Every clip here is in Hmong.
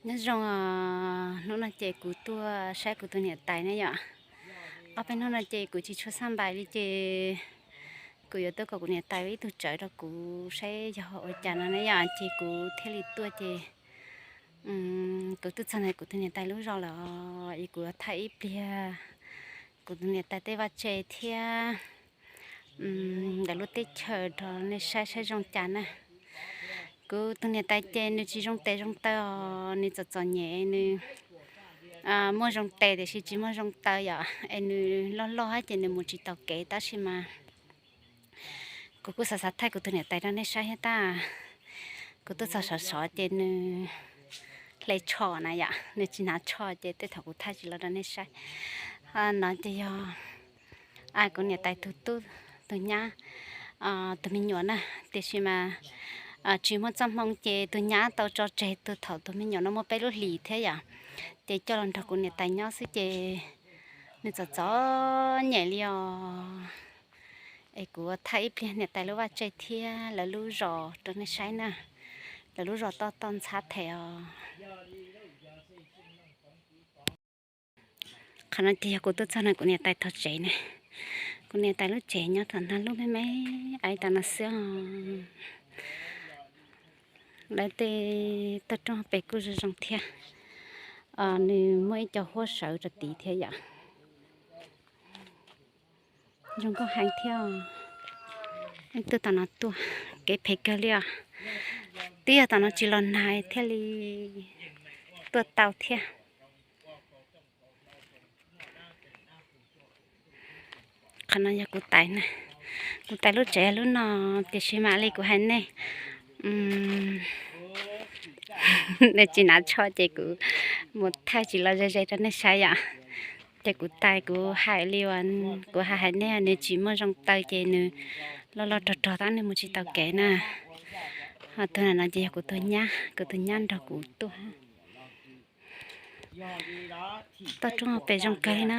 Nyob zoo, hnub no ces kuv tuaj saib kuv tus niam tais ne yom. Ob peb hnub no ces kuv tsis tshua xaj npais li ces kuv yuav tuaj kom kuv niam tais ib tug tsawv rau kuv saib yog ua cas no ne yom, ces kuv thiaj li tuaj ces kuv tuaj txog ntawm kuv tus niam tais lub zos lawm, es kuv yuav thaij ib pliag kuv tus niam tais tej vaj tse thiab ntawm lub teb chaws rau nej saib saib zoo cas na. Kuv tus niam tais ces nws tsis zoo tes zoo taw os, nws txom txom nyem, nws muaj zoo tes tiam sis tsis muaj zoo taw yom, es nws loj loj ces nws mus tsis taus kev tab sis mas kuv kuj xav xav thaij kuv tus niam tais rau nej saib thiab tab. Kuv tuaj txog sov sov ces nws hle tsho na yom, nws tsis hnav tsho ces tej thaum kuv thaij tsis los rau nej saib. No ces yog kuv niam tais tus tub, tus nyab, tus me nyuam na, tiam sis mas tsis muaj txoj hmoo ces tus nyab tau tso tseg tus thaum tus me nyuam no muaj peb lub hlis thiab yom, ces coj los nrog kuv niam tais nyob xwb ces nws txom txom nyem li os. Es kuv thaij ib pliag niam tais lub vaj tse thiab lawv lub zos rau nej saib na. Lawv lub zos toj toj ntxhab them os. Qhov no ces yog kuv tuaj txog no kuv niam tais tog tsev ne. Kuv niam tais lub tsev nyob tom ntag, lub me me aiv tom no xwb os. Lawv tej toj roob pem kuj zoo zoo thiab. Nws muaj ib co huab sawv rau tid thiab yom. Zoo nkauj heev thiab. Tuaj tom no tuaj kev phem kawg li os. Twb yog tom no tsis los nag thiaj li tuaj tau thiab. Qhov no yog kuv tais na. Kuv tais lub tsev lub no, tiam sis mam li kuv hais nej, nws tsis hnav tsho ces kuv mus thaij tsis los ze ze rau nej saib yom. Ces kuv tais kuv hais li uas kuv hais hais nej, nws tsis muaj zoo taw ces nws loj loj rog rog tab nws mus tsis tau kev na. Ho tus no ces yog kuv tus nyab, kuv tus nyab nrog kuv tuaj. Toj roob pem zoo kawg li na.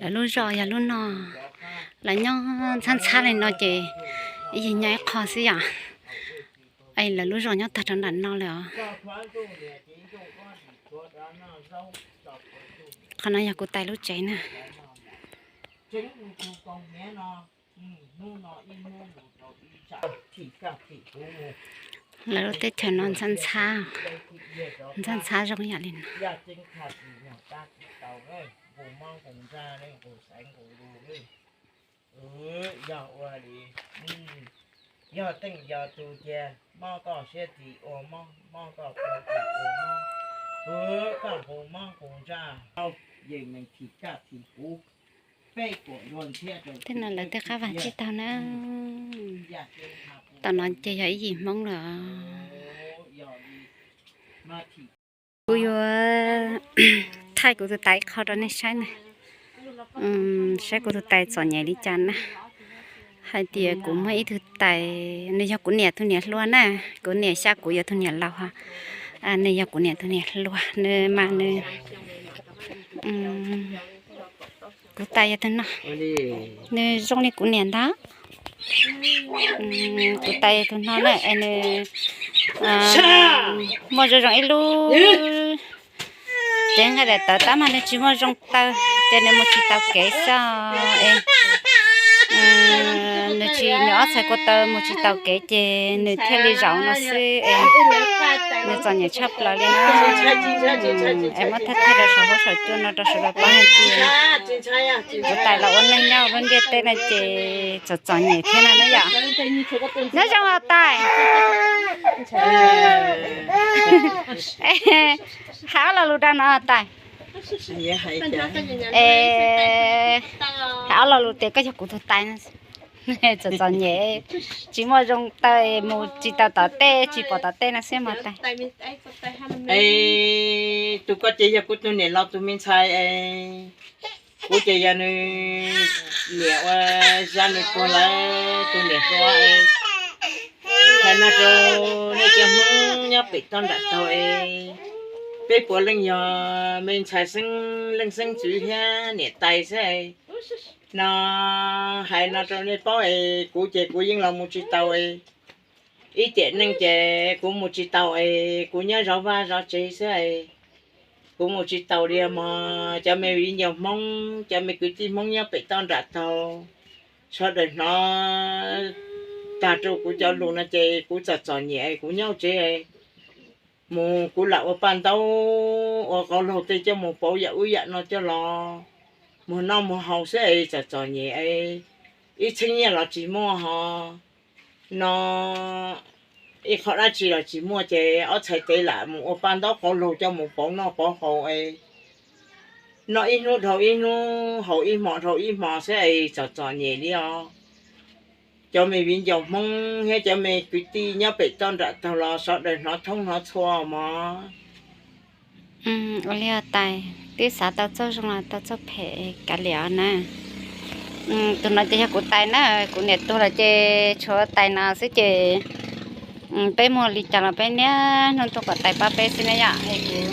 Lawv lub zos yog lub no, lawv nyob ntxhab ntxhab li no ces ib yig nyob ib qho xwb yom. Lawv lub zos nyob tag rau nram no lawm os. Qhov no yog kuv tais lub tsev na. Lawv lub teb chaws no ntxhab ntxhab, ntxhab ntxhab zoo yam li no. Yog ua li, yog teej yog tus tiag, mob koj siab tsis ua mob, mob koj ua tsis ua mob, koj hu mob hu ntsaj, yeej meem thim kaj thim kuv, peb kuam luag ntshiab rau. Tej no lawv tej qab vag tsib taug na. Tom no ces yog ib yim Hmoob lawm. Kuv yuav thaij kuv tus tais ib qho rau nej saib na. Saib kuv tus tais txom nyem li cas na. Hais tias kuv muaj ib tug tais, nws yog kuv niam tus niam hluas na, kuv niam xya kuv yuav tus niam laus. Nws yog kuv niam tus niam hluas, nws mas nws, kuv tais yog tus no, nws zoo li kuv niam ntag. Kuv tais yog tus no na es nws muaj zoo zoo ib lub cev nqaij daim tawv tab mas nws tsis muaj zoo taw, ces nws mus tsis tau kev xwb es nws tsis, nws ob txhais ko taw mus tsis tau kev ces nws thiaj li zaum no xwb es nws txom nyem tshaj plaws li na. Es muab thaij thaij rau saum huab saum cua no rau sawv daws paub hais tias kuv tais los ua neej nyob lub ntiaj teb no ces txom txom nyem thiab no na yom. Nyob zoo os tais. Hais ob lo lus rau no tais. Es hais ob lo lus tias koj yog kuv tus tais no. Txom txom nyem, tsis muaj zoo taw, mus tsis tau tom tej, tsis pom tom tej no xwb mas tais. Es tus koj ces yog kuv tus niam laus tus me ntxhais es kuv ces yog nws niam ua zaj nws puag lawv tus niam hluas es hais no rau nej cov Hmoob nyob pem toj nram taug es peb puav leej yog me ntxhais xeeb leej xeeb ntxwv thiab niam tais xwb no. Hais no rau nej paub es kuv ces kuv yeej los mus tsis tau es ib tiam neej ces kuv mus tsis taus es kuv nyob zov vaj zov tsev xwb es kuv mus tsis taus li mog. Cov me viv ncaus Hmoob, cov me kwv tij Hmoob nyob pem toj nram taug, sawv daws hnov tag rau kuv cov lus no ces kuv txom txom nyem, kuv nyob tsev mus kuv lam ua paj ntaub ua qauv laug tej coj mus pauv yam ub yam no coj los mus noj mus haus xwb es txom txom nyem, ib txheeb nyiaj los tsis muaj ho no, ib qho dab tsi los tsis muaj ces ob txhais tes lam mus ua paj ntaub qauv laug coj mus pauv noj pauv haus es noj ib hnub dhau ib hnub, haus ib hmos dhau ib hmos xwb es txom txom nyem li os. Cov me viv ncaus Hmoob thiab cov me kwv tij nyob pem toj nram taug los sawv daws hnov thoob hnov txhua mog. Ua li os tais, twb xav tau txoj zoo los tau txoj phem kav liam os na. Tus no ces yog kuv tais na, kuv niam tuag lawm ces tshuav tais no xwb ces peb muaj li cas los peb niaj hnub tuaj kom tais pab peb xwb na yom. Es kuv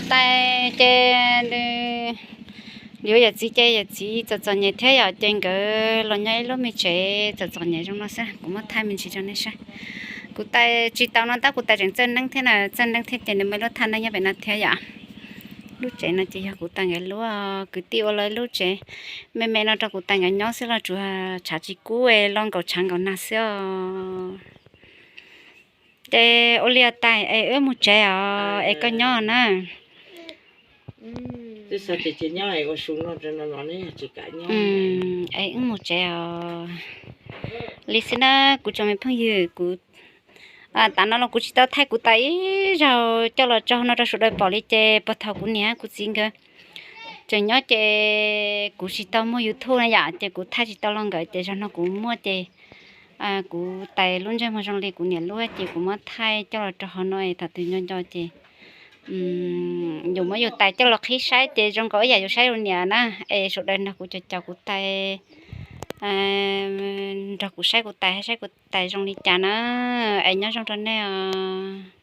tais ces nws yuav yawm txiv ces yawm txiv txom txom nyem thiab yom, ces nkawd los nyob ib lub me tsev txom txom nyem zoo no xwb. Kuv muab thaij me ntsis rau nej saib. Kuv tais tsis tau no tab kuv tais tseem txawj neeb thiab na, txawj neeb thiab ces nws muaj ib lub thaj neeb nyob pem no thiab yom. Lub tsev no ces yog kuv tais nkawd lub, kwv tij ua lawv lub tsev me me no rau kuv tais nkawd nyob xwb los tsuas tshav tsis kub es los nkaum tshav nkaum nag xwb os. Ces ua li os tais es wb mus tsev os es koj nyob na. Es wb mus tsev os. Li xwb na kuv tsoom me phooj ywg, kuv tav no los kuv tsis tau thaij kuv tais ib zaug coj los tso no rau sawv daws pom li ces puag thaum kuv niam kuv txiv nkawd tseem nyob ces kuv tsis tau muaj YouTube na yom, ces kuv thaij tsis tau los nkawd ces zaum no kuv muaj ces kuv tais lub ntsej muag zoo li kuv niam lub ces kuv muab thaij coj los rau hauv no es thaum twg nco nco ces yus muab yus tais coj los qhib saib ces zoo nkaus ib yam yus saib yus niam na. Es sawv daws nrog kuv caum caum kuv tais, nrog kuv saib kuv tais, saib kuv tais zoo li cas na. Es nyob zoo rau nej os.